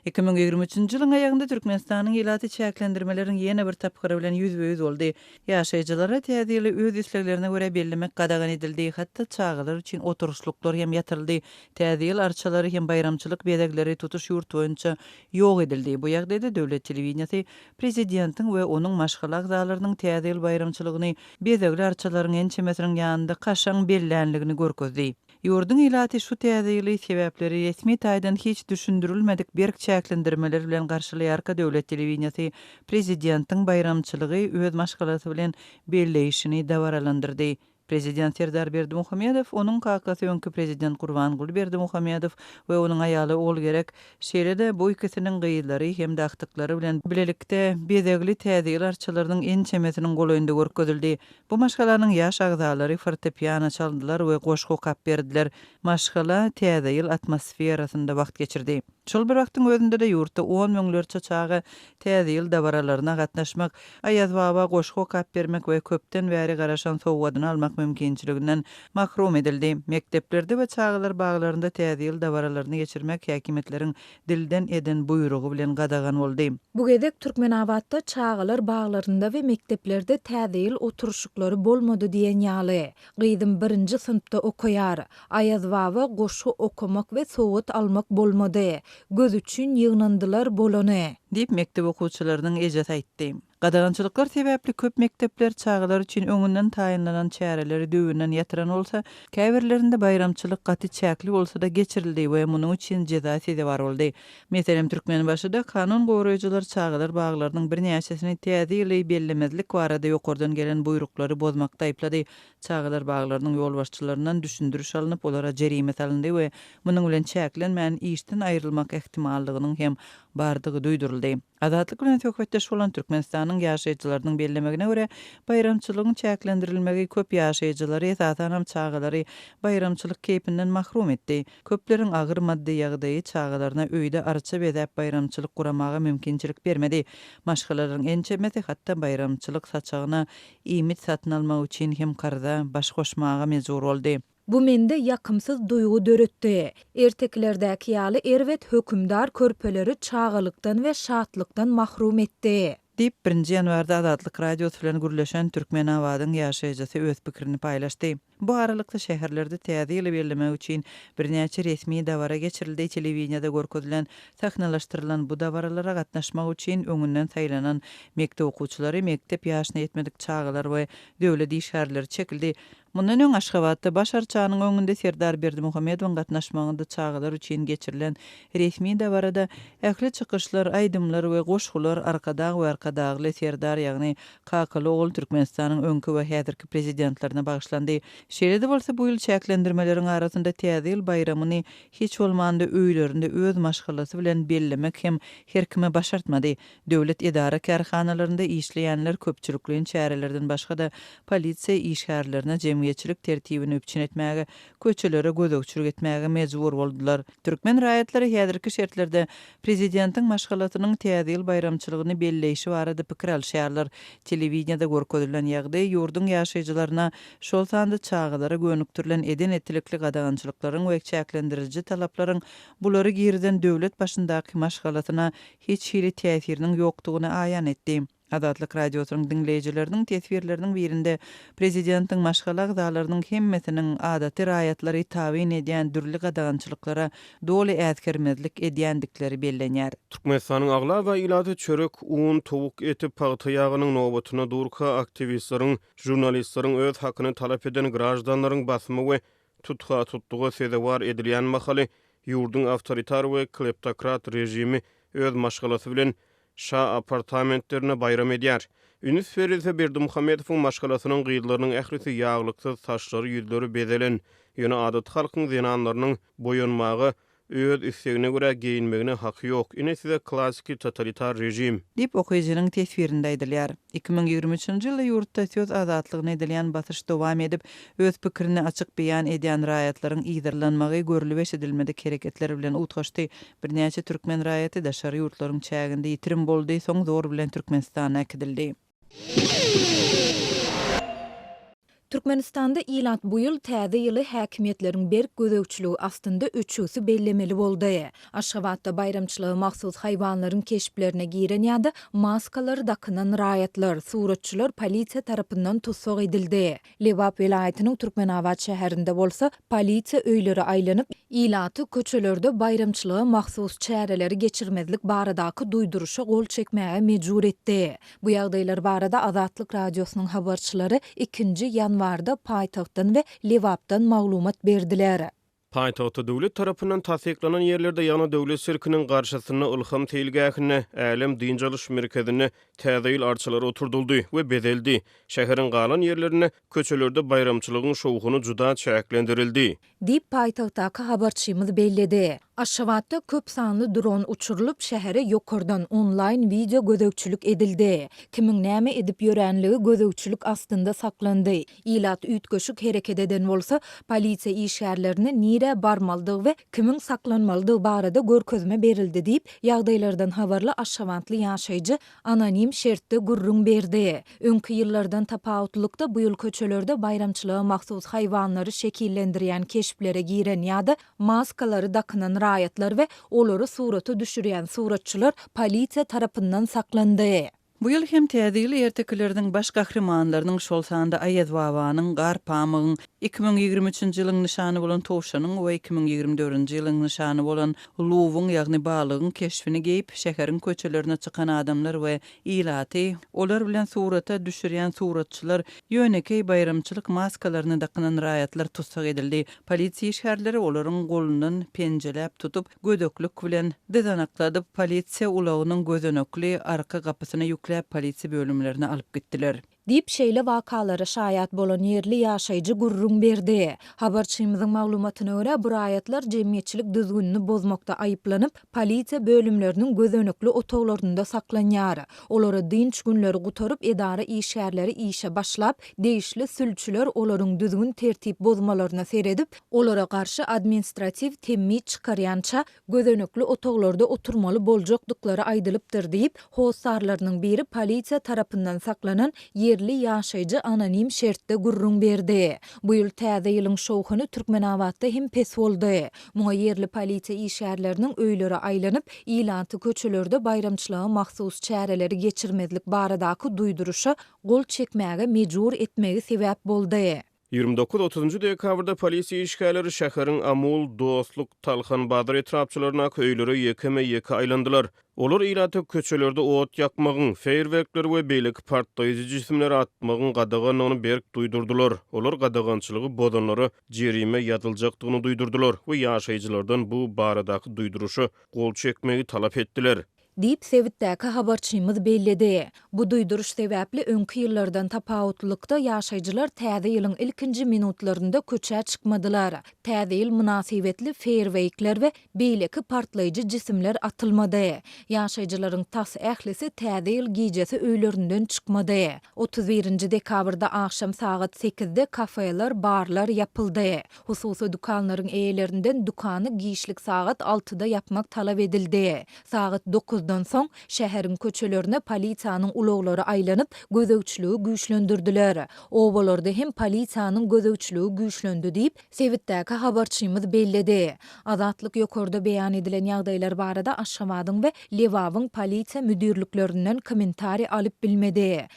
2023-nji ýylyň aýagynda Türkmenistanyň ilaty çäklendirmeleriň ýene bir tapgyry bilen ýüzbe-ýüz boldy. Ýaşaýjylara Täze ýyly öz isleglerine görä bellemek gadagan edildi, hatda çagalar üçin oturyşlyklar hem ýatyryldy. Täze ýyl arçalary hem baýramçylyk bezegleri tutuş ýurt boýunça ýok edildi. Bu ýagdaýda döwlet telewideniýesi prezidentiň we onuň maşgala agzalarynyň Täze ýyl baýramçylygyny bezegli arçalaryň ençemesiniň ýanynda kaşaň bellänligini görkezdi. Ýurduň ilaty şu täze ýyly sebäpleri resmi taýdan hiç düşündirilmedik berk çäklendirmeler bilen garşylaýarka döwlet telewideniýesi prezidentiň baýramçylygy öz maşgalasy bilen belleýşini dabaralandyrdy. Prezident Serdar Berdimuhamedow, onuň kakasy öňki prezident Gurbanguly Berdimuhamedow we onuň aýaly Ogulgerek, şeýle-de bu ikisiniň gyzlary hem-de agtyklary bilen bilelikde bezegli täze ýyl arçalarynyň ençemesiniň golaýynda görkezildi. Bu maşgalanyň ýaş agzalary fortepiano çaldylar we goşgy okap berdiler. Maşgala Täze ýyl atmosferasynda wagt geçirdi. Şol bir wagtyň özünde-de ýurtda on müňlerçe çaga Täze ýyl dabaralaryna gatnaşmak, Aýazbaba goşgy okap bermek we köpden bäri garaşan sowgadyny almak mümkinçiliginden mahrum edildi. Mekdeplerde we çagalar baglarynda Täze ýyl dabaralaryny geçirmek häkimiýetleriň dilden eden buýrugy bilen gadagan boldy. Bu gezek Türkmenabatda çagalar baglarynda we mekdeplerde Täze ýyl oturyşyklary bolmady diýen ýaly. Gyzym birinji synpda okaýar. Aýazbaba goşgy okamak we sowgat almak bolmady. Göz üçin ýygnandylar bolany. Diýip, mekdep okuwçylarynyň ejesi aýtdy. Gadagançylyklar sebäpli köp mekdepler çagalar üçin öňünden taýynlanan çäreleri düýbünden ýatyran bolsa, käbirlerinde baýramçylyk gaty çäkli bolsa-da geçirildi we munuň üçin jeza sezewar boldy. Meselem, Türkmenbaşyda kanun goraýjylar çagalar baglarynyň birnäçesini Täze ýyly bellemezlik barada ýokardan gelen buýruklary bozmakda aýyplady. Çagalar baglarynyň ýolbaşçylaryndan düşündiriş alnyp, olara jerime salyndy we munuň bilen çäklenmän, işden aýrylmak ähtimallygynyň hem bardygy duýduryldy. Azatlyk bilen söhbetdeş bolan Türkmenistanyň ýaşaýjylarynyň bellemegine görä, baýramçylygyň çäklendirilmegi köp ýaşaýjylary, esasanam çagalary baýramçylyk keýpinden mahrum etdi. Köpleriň agyr maddy ýagdaýy çagalaryna öýde arça bezäp baýramçylyk guramaga mümkinçilik bermedi. Maşgalalaryň ençemesi hatda baýramçylyk saçagyna iýmit satyn almak üçin hem karza baş goşmaga mejbur boldy. Bu mende ýakymsyz duýgy döretdi. Ertekilerdäki ýaly erbet hökümdar körpeleri çagalykdan we şatlykdan mahrum etdi. Diýip, birinji ýanwarda Azatlyk Radiosy bilen gürleşen Türkmenabadyň ýaşaýjysy öz pikirini paýlaşdy. Bu aralykda, şäherlerde Täze ýyly bellemek üçin birnäçe resmi dabara geçirildi, telewideniýede görkezilen sahnalaşdyrylan bu dabaralara gatnaşmak üçin öňünden saýlanan mekdep okuwçylary, mekdep ýaşyna ýetmedik çagalar we döwlet işgärleri çekildi. Mundan öň Aşgabatda Baş arçanyň öňünde Serdar Berdimuhamedowyň gatnaşmagynda çagalar üçin geçirilen resmi dabarada ähli çykyşlar, aýdymlar we goşgular Arkadag we Arkadagly Serdar, ýagny kakaly ogul Türkmenistanyň öňki we häzirki Prezidentlerine bagyşlandy. Şeýle-de bolsa, bu ýyl çäklendirmeleriň arasynda Täze ýyl baýramyny hiç bolmanda öýlerinde öz maşgalasy bilen bellemek hem her kime başartmady. Döwlet edara-kärhanalarynda işleýänler köpçülikleýin çärelerden başga-da, polisiýa işgärlerine jemgyýetçilik tertibini üpjün etmäge, köçelere gözegçilik etmäge mejbur boldular. Türkmen raýatlary häzirki şertlerde prezidentiň maşgalasynyň Täze ýyl baýramçylygyny belleýşi barada pikir alyşýarlar. Telewideniýede görkezilen ýagdaý ýurduň ýaşaýjylaryna, şol sanda çagalara gönükdirilen eden-etdilikli gadagançylyklaryň we çäklendiriji talaplaryň bulary girizen döwlet başyndaky maşgalasyna hiç hili täsiriniň ýokdugyny aýan etdi. Azatlyk Radiosynyň diňleýjileriniň teswirleriniň birinde prezidentiň maşgala agzalarynyň hemmesiniň adaty raýatlary tabyn edýän dürli gadagançylyklara doly äsgermezlik edýändikleri bellenýär. Türkmenistanyň aglaba ilaty çörek, un, towuk eti, pagta ýagynyň nobatyna durka, aktiwistleriň, žurnalistleriň öz hakyny talap eden graždanlaryň basymy we tutha-tutluga sezewar edilýän mahaly ýurduň awtoritar we kleptokrat režimi öz maşgalasy bilen şa apartamentlerinde baýram edýär. Üns berilse, Berdimuhamedowyň maşgalasynyň gyzlarynyň ählisi ýaglyksyz, saçlary, ýüzleri bezelen. Ýöne adaty halkyň zenanlarynyň boýanmaga, öz islegine görä geýinmegine haky ýok. Ine size klassiki totalitar režim. Diýip, okyjynyň teswirinde aýdylýar. 2023-nji ýylda ýurtda söz azatlygyna edilýän basyş dowam edip, öz pikirini açyk beýan edýän raýatlaryň yzarlanmagy görlüp-eşidilmedik hereketler bilen utgaşdy. Birnäçe türkmen raýaty daşary ýurtlaryň çäginde ýitirim boldy, soň zor bilen Türkmenistana äkidildi. Türkmenistanda ilat bu ýyl Täze ýyly häkimiýetleriň berk gözegçiligi astynda öçügsi bellemeli boldy. Aşgabatda baýramçylyga mahsus haýwanlaryň keşplerine giren ýa-da maskalary dakynan raýatlar, suratçylar polisiýa tarapyndan tussag edildi. Lebap welaýatynyň Türkmenabat şäherinde bolsa, polisiýa öýlere aýlanyp, ilaty köçelerde baýramçylyga mahsus çäreleri geçirmezlik baradaky duýduryşa gol çekmäge mejbur etdi. Bu ýagdaýlar barada Azatlyk Radiosynyň habarçylary ikinji ýanwarda paýtagtdan we Lebapdan maglumat berdiler. Paýtagtda döwlet tarapyndan tassyklanan ýerlerde, ýagny Döwlet sirkiniň garşysynda, Ylham seýilgähinde, Älem dynç alyş merkezinde Täze ýyl arçalary oturdyldy we bezeldi. Şäheriň galan ýerlerinde köçelerde baýramçylygyň şowhuny juda çäklendirildi. Diýip, paýtagtdaky habarçymyz belledi. Aşgabatda köp sanly dron uçurylyp, şähere ýokardan onlaýn wideo gözegçilik edildi. Kimiň näme edip ýöränligi gözegçilik astynda saklandy. Ilat üýtgeşik hereket eden bolsa, polisiýa işgärlerine nirä barmalydygy we kimiň saklanmalydygy barada görkezme berildi diýip, ýagdaýlardan habarly aşgabatly ýaşaýjy anonim şertde gürrüň berdi. Öňki ýyllardan tapawutlylykda, bu ýyl köçelerde baýramçylyga mahsus haýwanlary şekillendirýän keşplere giren ýa-da maskalary dakynan raýatlar we olary surata düşürýän suratçylar polisiýa tarapyndan saklandy. Bu ýyl hem Täze ýyl ertekileriniň baş gahrymanlarynyň, şol sanda Aýazbabanyň, Garpamygyň, 2023-nji ýylyň nyşany bolan towşanyň we 2024-nji ýylyň nyşany bolan luwyň, ýagny balygyň keşbini geýip, şäheriň köçelerine çykan adamlar we ilaty, olar bilen surata düşürýän suratçylar, ýönekeý baýramçylyk maskalaryny dakynan raýatlar tussag edildi. Polisiýa işgärleri olaryň golundan penjeläp tutup, gödeklik bilen dyzanakladyp, polisiýa ulagynyň gözenekli arka gapysyna ýükläp, polisiýa bölümlerine alyp gitdiler. Diýip, şeýle wakalara şaýat bolan ýerli ýaşaýjy gürrüň berdi. Habarçymyzyň maglumatyna görä, bu raýatlar jemgyýetçilik düzgünini bozmakda aýyplanyp, polisiýa bölümleriniň gözenekli otaglarynda saklanýar. Olara dynç günleri gutaryp, edara işgärleri işe başlap, degişli sülçüler olaryň düzgün-tertip bozmalaryna seredip, olara garşy administratiw temmi çykarýança, gözenekli otaglarda oturmaly boljakdyklary aýdylypdyr diýip, hossarlarynyň biri polisiýa tarapyndan saklanan ýerli ýaşaýjy anonim şertde gürrüň berdi. Bu ýyl Täze ýylyň şowhuny Türkmenabatda hem pes boldy. Muňa ýerli polisiýa işgärleriniň öýlere aýlanyp, ilaty köçelerde baýramçylyga mahsus çäreleri geçirmezlik baradaky duýduryşa gol çekmäge mejbur etmegi sebäp boldy. 29 otuzynjy dekabrda polisiýa işgärleri şäheriň Amul, Dostluk, Talhan bazar etrapçalaryndaky öýlere ýekeme-ýeke aýlandylar. Olar ilata köçelerde ot ýakmagyň, feýerwerkleri we beýleki partlaýjy jisimleri atmagyň gadagandygyny berk duýdurdylar. Olar gadagançylygy bozanlara jerime ýazyljakdygyny duýdurdylar we ýaşaýjylardan bu baradaky duýduryşa gol çekmegi talap etdiler. Diýip, sebitdäki habarçymyz belledi. Bu duýduryş sebäpli öňki ýyllardan tapawutlylykda ýaşaýjylar Täze ýylyň ilkinji minutlarynda köçä çykmadylar. Täze ýyl mynasybetli feýerweýkler we beýleki partlaýjy jisimler atylmady. Ýaşaýjylaryň tas ählisi Täze ýyl gijesi öýlerinden çykmady. 31-nji dekabrda agşam sagat sekizde kafeler, barlar ýapyldy. Hususy dükanlaryň eýelerinden dükany giçlik sagat altyda ýapmak talap edildi. Sagat dokuzdan soň, şäheriň köçelerine polisiýanyň ulaglary aýlanyp, gözegçiligi güýçlendirdiler. Obalarda hem polisiýanyň gözegçiligi güýçlendi diýip, sebitdäki habarçymyz belledi. Azatlyk ýokarda beýan edilen ýagdaýlar barada Aşgabadyň we Lebabyň polisiýa müdirliklerinden kommentariý alyp bilmedi.